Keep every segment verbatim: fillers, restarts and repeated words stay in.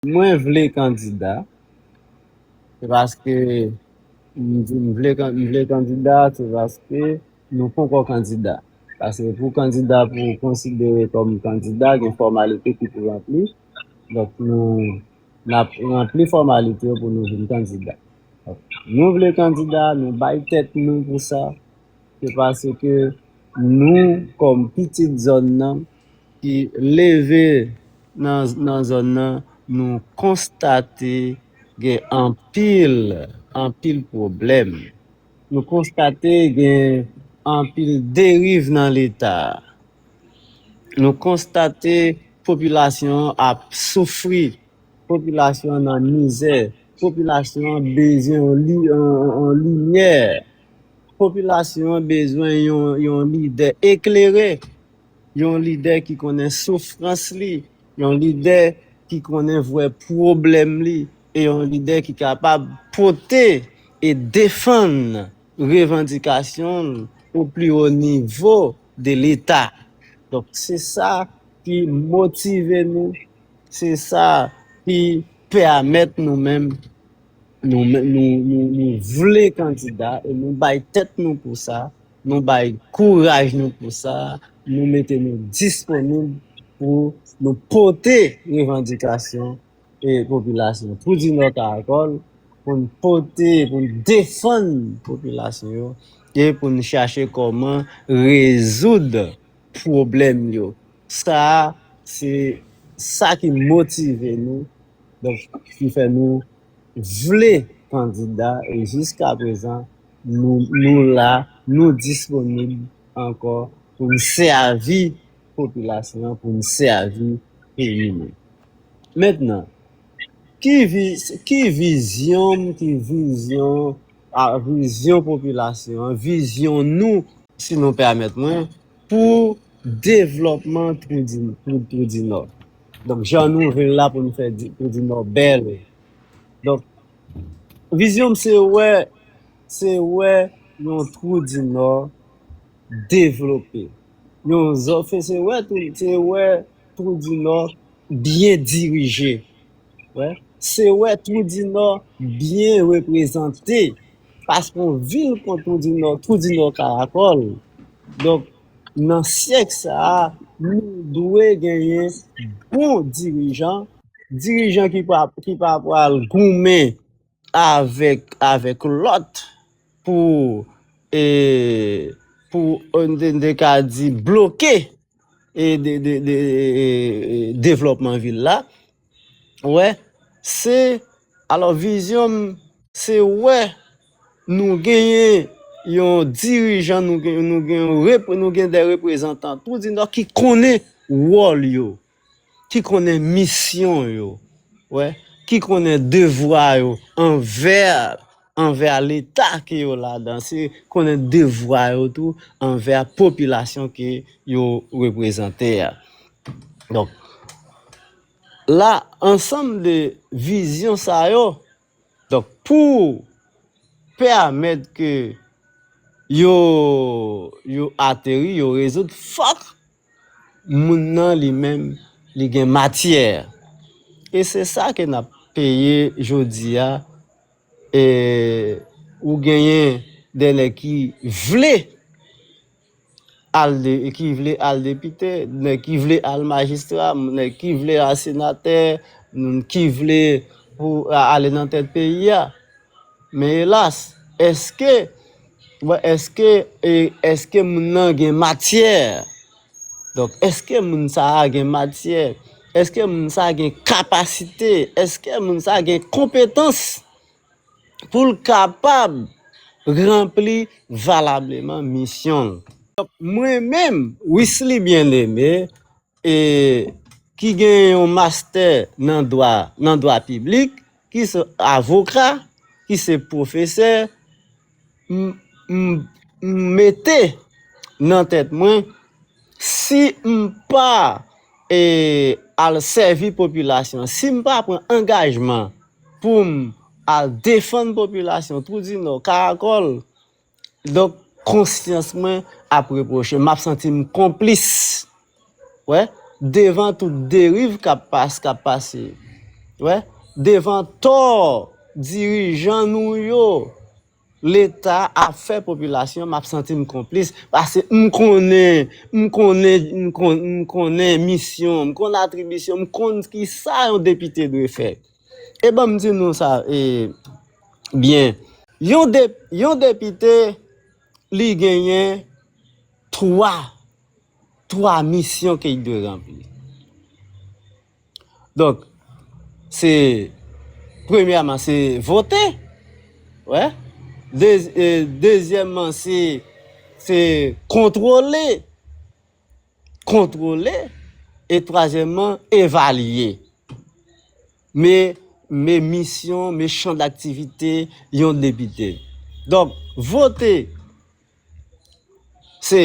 Mwen vle kandida, se paske m di m vle, kan- m vle kandida, se paske nou poko kandida. Paske pou kandida, pou konsidere kòm kandida, gen fòmalite ki pou ranpli. Donk, nou n ap ranpli fòmalite yo pou nou vin kandida. Donk, nou vle kandida, nou bay tèt nou pou sa. Se paske nou, kòm pitit zòn nan, ki leve nan, nan zòn nan, nou konstate gen anpil, anpil pwoblèm. Nou konstate gen anpil deriv nan Leta. Nou konstate popilasyon an ap soufri, popilasyon an nan mizè, popilasyon an bezwen yon li- yon- yon limyè, popilasyon an bezwen yon, yon lidè eklere, yon lidè ki konnen soufrans li, yon lidè ki konnen vre pwoblèm li, e yon lidè ki kapab pote e defann revandikasyon l o pli wo nivo de Leta. Donk, se sa ki motive nou, se sa ki pèmèt nou menm, nou, men- nou, nou, nou vle kandida e nou bay tèt nou pou sa, nou bay kouraj nou pou sa, nou mete nou disponib pou nou pote revandikasyon e popilasyon Twou di Nò Karakòl, pou n pote, pou n defann popilasyon yo, e pou n chache kòman rezoud pwoblèm yo. Sa a, se sa ki motive nou, donk, ki fè nou vle kandida, e jiska prezan, nou, nou la, nou disponib ankò pou n sèvi popilasyon an, pou n sèvi peyi nou. Mentnan, ki vi- ki vizyon m, ki vizyon, a, vizyon popilasyon an, vizyon nou, si nou pèmèt mwen, pou devlòpman Twou di, Twou, Twou di Nò. Donk, jan nou vle la pou nou fè di- Twou di Nò bèl. Donk, vizyon m se wè, se wè yon Twou di Nò devlope. Yon zò- se wè Twou- se wè Twou di Nò byen dirije. Wè, se wè Twou di Nò byen reprezante. Paske yon vil kon Twou di Nò, Twou di Nò Karakòl. Donk, nan syèk sa a, nou dwe genyen bon dirijan, dirijan ki pa, ki pa pral goumen avèk, avèk lòt pou, e, pou, n te, n te ka di, bloke, e, de, de, de, e, e, devlòpman vil la. Wè, se, alò, vizyon m, se wè nou genyen yon dirijan, nou gen, nou gen yon repre- nou gen de reprezantan Twou di Nò ki konnen wòl yo, ki konnen misyon yo, wè, ki konnen devwa yo anvè, anvè Leta ke yo ladan, se konnen devwa yo tou anvè popilasyon ke yo reprezante a. Donk, la, ansanm de vizyon sa yo, donk, pou pèmèt ke yo, yo ateri, yo rezoud, fòk moun nan li menm, li gen matyè. E se sa ke n ap peye jodi a. E ou genyen de nèg ki vle al de, ki vle al depite, nèg ki vle al majistra, nèg ki vle al senatè, moun ki vle pou a- ale nan tèt peyi a. Men elas, èske, wè, èske, e, èske moun nan gen matyè? Donk, èske moun sa a gen matyè? Èske moun sa a gen kapasite? Èske moun sa a gen konpetans pou l kapab ranpli valableman misyon l? Donk, mwen menm, Wisly Bien-Aimé, e, ki gen yon mastè nan dwa, nan dwa piblik, ki se avoka, ki se pwofesè, m, m, m mete nan tèt mwen, si m pa, e, al sèvi popilasyon, si m pa pran angajman pou m al defann popilasyon Twou di Nò, Karakòl, donk, konsyans mwen ap repwoche m, m ap santi m konplis, wè, devan tout deriv k ap pas- k ap pase. wè, devan tò dirijan nou yo, Leta ap fè popilasyon, m ap santi m konplis, paske m konnen, m konnen, m kon-, m konnen misyon, m konn atribisyon, m konn ki sa yon depite dwe fè. E ban m di nou sa, e, byen. Yon de-, yon depite, li genyen twa, twa misyon ke li dwe ranpli. Donk, se, premyèman, se vote. Wè. De-, e, dezyèmman, se, se kontwole. Kontwole. E twazyèmman, evalye. Men, men misyon, men chan daktivite yon depite. Donk, vote, se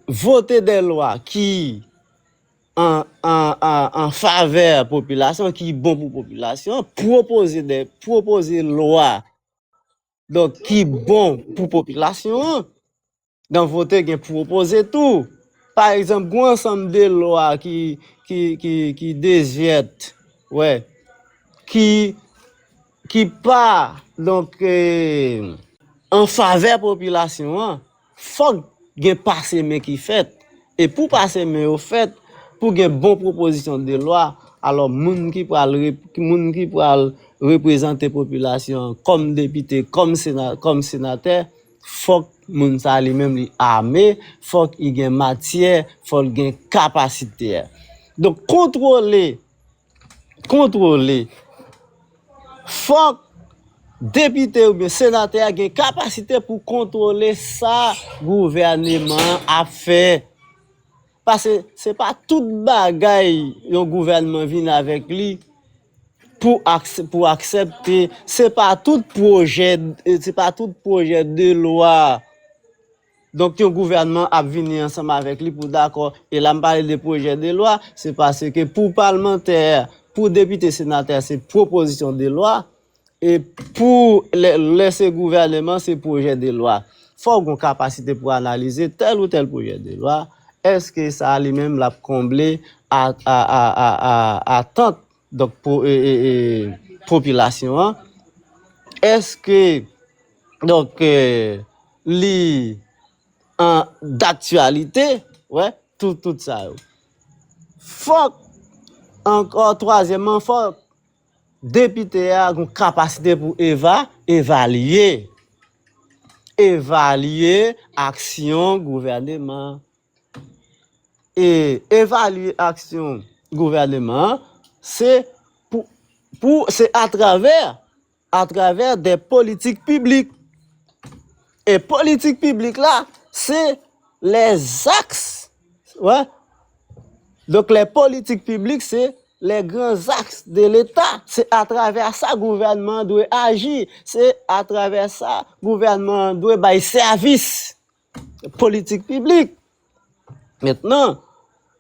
vote de lwa ki an, an, an, an favè popilasyon, ki bon pou popilasyon, pwopoze de, pwopoze lwa, donk, ki bon pou popilasyon an. Nan vote gen pwopoze tou. Pa egzanp, gen yon ansanm de lwa ki, ki, ki, ki dezyèt, wè, ki, ki pa, donk, e, an favè popilasyon an, fòk gen pase men ki fèt. E pou pase men yo fèt, pou gen bon pwopozisyon de lwa, alò moun ki pral rep-, moun ki pral reprezante popilasyon an kòm depite, kòm sena-, kòm senatè, fòk moun sa li menm li ame, fòk li gen matyè, fòk li gen kapasite. Donk, kontwole, kontwole. Fòk depite oubyen senatè a gen kapasite pou kontwole sa gouvèneman an ap fè. Paske se pa tout bagay yon gouvènman vin avèk li pou akse-, pou aksepte. Se pa tout pwojè, se pa tout pwojè de lwa. Donk, yon gouvènman ap vini ansanm avèk li pou dakò. E la m pale de pwojè de lwa, se paske pou palmantè, pou depite, senatè, se pwopozisyon de lwa. E pou lè, lè se gouvèneman, se pwojè de lwa. Fò w gen kapasite pou analize tèl ou tèl pwojè de lwa. Èske sa li menm l ap konble a, a, a, a, a, atant, donk, po-, e, e, e, popilasyon an? Èske, donk, e, li an daktyalite? Wè, tout, tout sa yo. Fòk, ankò, twazyèmman, fòk depite a gen kapasite pou eva-, evalye, evalye aksyon gouvèneman. E evalye aksyon gouvèneman an, se pou, pou, se atravè, atravè de politik piblik. E politik piblik la, se les axes, wè. Donk, les politiques publiques, se les grands axes de l'État. Se atravè sa gouvènman an dwe aji. Se atravè sa gouvènman an dwe bay sèvis. Politik piblik. Mentnan,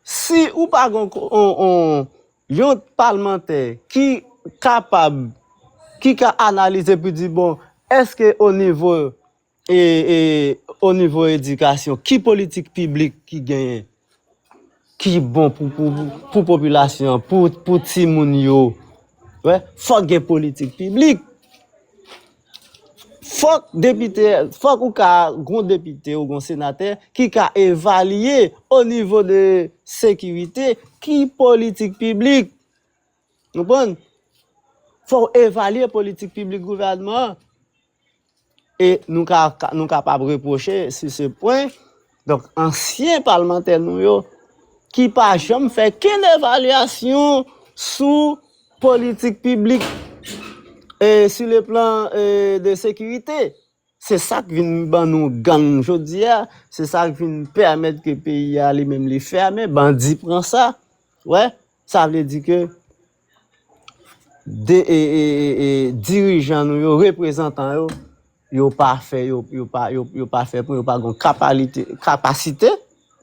si ou pa gen yon, yon, yon palmantè ki kapab, ki ka analize pou di, bon, èske o nivo, e, e, o nivo edikasyon, ki politik piblik ki genyen, ki bon pou, pou, pou, pou popilasyon an, pou, pou timoun yo? Wè, fòk gen politik piblik. Fòk depite, fòk ou ka gon depite ou gon senatè ki ka evalye o nivo de sekirite ki politik piblik. Konprann? Fò w evalye politik piblik gouvènman an. E nou ka, ka, nou kapab repwoche sou se pwen. Donk, ansyen palmantè nou yo ki pa janm fè kenn evalyasyon sou politik piblik, e, sou le plan, e, de sekirite. Se sa k vin ban nou gang jodi a, se sa k vin pèmèt ke peyi a li menm li fèmen, bandi pran sa. Wè, sa vle di ke de, e, e, e, e, dirijan nou yo, reprezantan yo, yo pa fè, yo, yo pa, yo, yo pa fè pwen, yo pa gon kapalite, kapasite,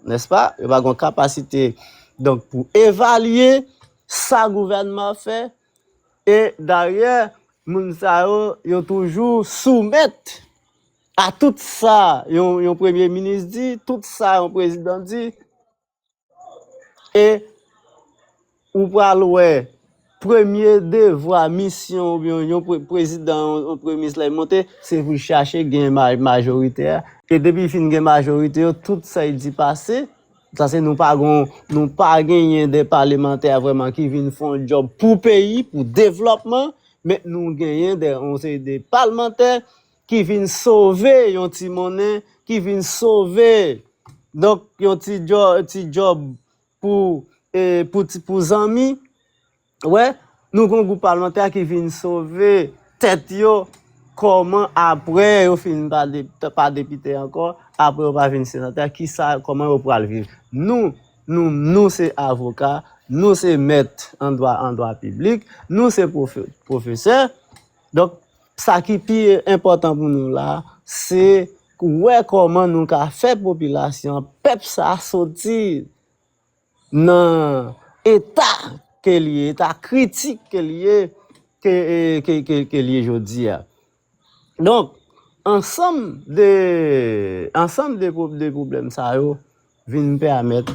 nèspa? Yo pa gon kapasite, donk, pou evalye sa gouvènman an fè. E dayè, moun sa yo, yo toujou soumèt a tout sa yon, yon premye minis di, tout sa yon prezidan di. E ou pral wè, premye devwa, misyon oubyen yon pre- prezidan, yon, yon premye minis lè l monte, se pou l chache gen ma- majorite a. E depi l fin gen majorite yo, tout sa l di pase. Sa se nou pa gon, nou pa genyen de palemantè vrèman ki vin fè yon djòb pou peyi, pou devlòpman, men nou genyen de, yon seri de palmantè ki vin sove yon ti monnen, ki vin sove, donk, yon ti djò- ti djòb pou, e, pou, ti- pou zanmi. Wè, nou gon gwoup palmantè ki vin sove tèt yo, kòman apre yo fin pa de- pa depite ankò, apre yo pa vin senatè, kisa, kòman yo pral viv? Nou, nou, nou se avoka, nou se mèt an dwa, an dwa piblik, nou se pwofe- pwofesè. Donk, sa ki pi enpòtan pou nou la, se wè kòman nou ka fè popilasyon, pèp sa soti nan eta ke l ye, eta kritik ke l ye, ke, e, ke, ke, ke l ye jodi a. Donk, ansanm de, ansanm de, pwo- de pwoblèm sa yo vin pèmèt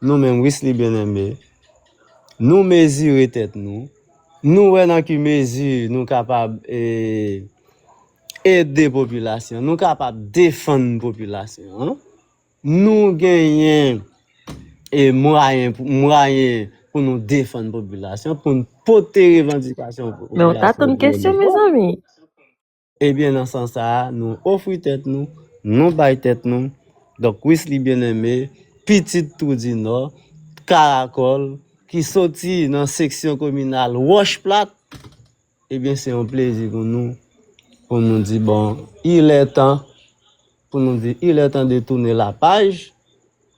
nou menm, Wisly Bien-Aimé, nou mezire tèt nou, nou wè nan ki mezi nou kapab, e, ede popilasyon, nou kapab defann popilasyon an. Nou genyen, e, mwayen pou, mwayen pou nou defann popilasyon, pou n pote revandikasyon popilasyon. Men w t atann kesyon, mezanmi. Ebyen, nan sans sa a, nou ofri tèt nou, nou bay tèt nou. Donk, Wisly Bien-Aimé, pitit Twou di Nò, Karakòl, ki soti nan seksyon kominal Wòch Plat, ebyen, se yon plezi pou nou, pou nou di, bon, il est temps, pou nou di, il est temps de tourner la page,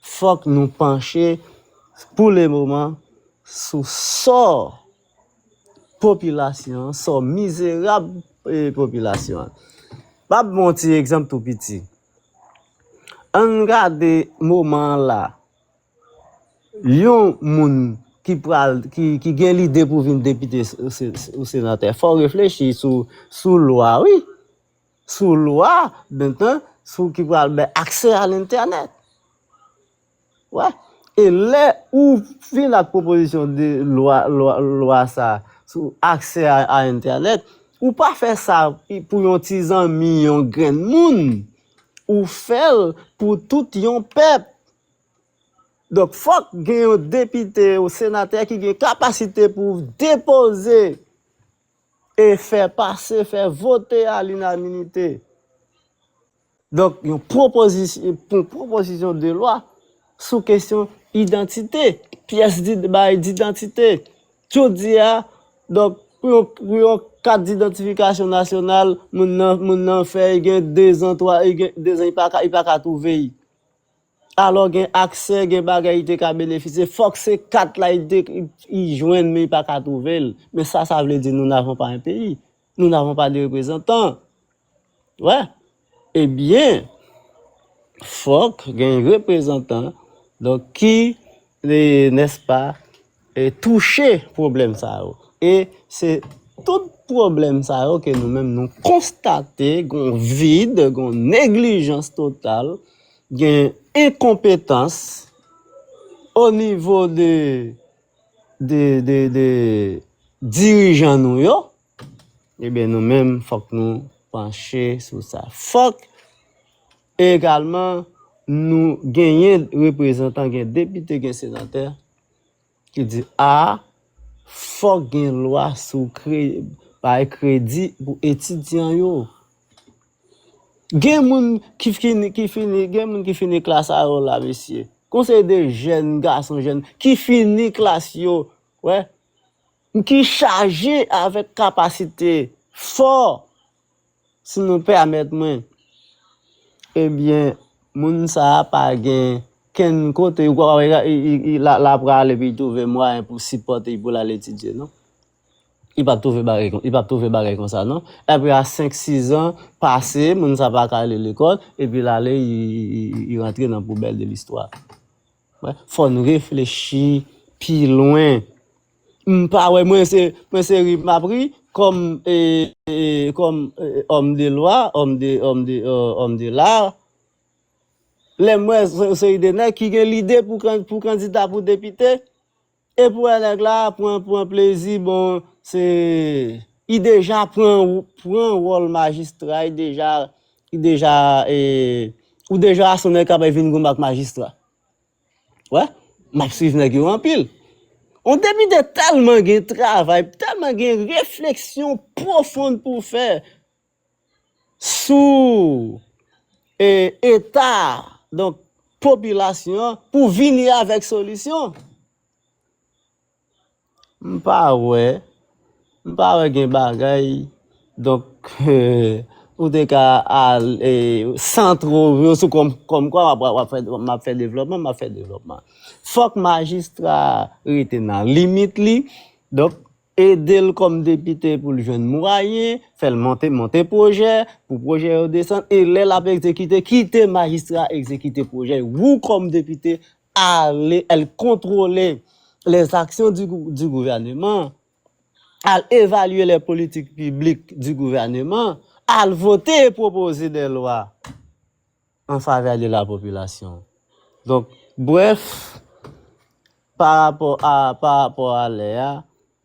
fòk nou panche, pou le moman, sou sò popilasyon an, sò mizerab, e, popilasyon an. M ap ba w yon ti egzanp tou piti. Ann gade moman an la, yon moun ki pral, ki, ki gen lide pou vin depite s- se- s- ou senatè, fò w reflechi sou, sou lwa, wi. Sou lwa, mentan, sou ki pral bay aksè a lentènèt. Wè. E lè ou vin ak pwopozisyon de lwa, lwa, lwa sa sou aksè a, a entènèt, ou pa fè sa pou yon ti zanmi, yon grenn moun. Ou fè l pou tout yon pèp. Donk, fòk gen yon depite ou senatè ki gen kapasite pou depoze e fè pase, fè vote a linanimite. Donk, yon pwopozisyon, yon pwopozisyon de lwa sou kesyon idantite, pyès di- bay didantite. Jodi a, donk, pou yon, pou yon kat didantifikasyon nasyonal, moun nan, moun nan fè, li gen dezan, twa, li gen dezan, li pa ka, li pa ka twouve l. Alò, gen aksè, gen bagay li te ka benefisye. Fòk se kat la li te, li jwenn, men li pa ka twouve l. Men sa, sa vle di, nous n'avons pas un pays. Nous n'avons pas de représentant. Wè. Ebyen, fòk gen reprezantan, donk, ki, e, nèspa, e, touche pwoblèm sa yo. E se tout pwoblèm sa yo ke nou menm nou konstate, gon vid, gon neglijans total, gen enkonpetans o nivo de, de, de, de dirijan nou yo, ebyen, nou menm, fòk nou panche sou sa. Fòk egalman nou genyen reprezantan, gen depite, gen senatè ki di, a, fòk gen lwa sou kre- bay kredi pou etidyan yo. Gen moun ki fini, ki fini, gen moun ki fini klas a yo la, mesye. Konsèy de jèn gason, jèn ki fini klas yo, wè, ki chaje avèk kapasite fò, si nou pèmèt mwen. Ebyen, moun sa a pa gen kenn kote, li, li, li, la, la prale epi li twouve mwayen pou sipòte, pou l al etidye, non. Li p ap twouve bagay kon- li p ap twouve bagay konsa, non. Epi a senk, sis an pase, moun sa pa ka ale lekòl, epi l ale, li, li, li, li rantre nan poubèl de listwa. Wè, fò n reflechi pi lwen. M pa wè, mwen se, mwen se ri m ap ri kòm, e, e, kòm, e, òm de lwa, òm de, òm de, e, òm de la. Lè m wè se, se de nèg ki gen lide pou kan- pou kandida pou depite, E pou wè nèg la pran pran plezi, bon, se i deja pran pran wòl majistra, i deja i deja e, ou deja se yon nèg k ap vin goumen ak majistra. Wè, m ap swiv nèg yo anpil. On depite tèlman gen travay, tèlman gen refleksyon pwofon pou fè sou e, eta donk popilasyon an pou vini avèk solisyon. M pa wè, m pa wè gen bagay. Donk, ou te ka al e, santro yo sou kòm kòm kwa w ap, w ap fè, m ap fè devlòpman, m ap fè devlòpman. Fòk majistra rete nan limit li. Donk, ede l kòm depite pou l jwenn mwayen, fè l monte, monte pwojè, pou pwojè yo desann, e lè l ap egzekite, kite majistra egzekite pwojè. Ou kòm depite, ale, al kontrole les actions du, gou- du gouvernement, al evalye les politiques publiques du gouvernement, al vote e pwopoze de lwa an favè de la popilasyon. Donk, brèf, pa rapò a, pa rapò a lè a,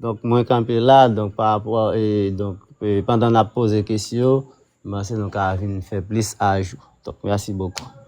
donk, mwen kanpe la, donk, pa rapò, e, donk, e, pandan n ap poze kesyon, m panse nou ka vin fè plis ajou. Donk, mèsi bokou.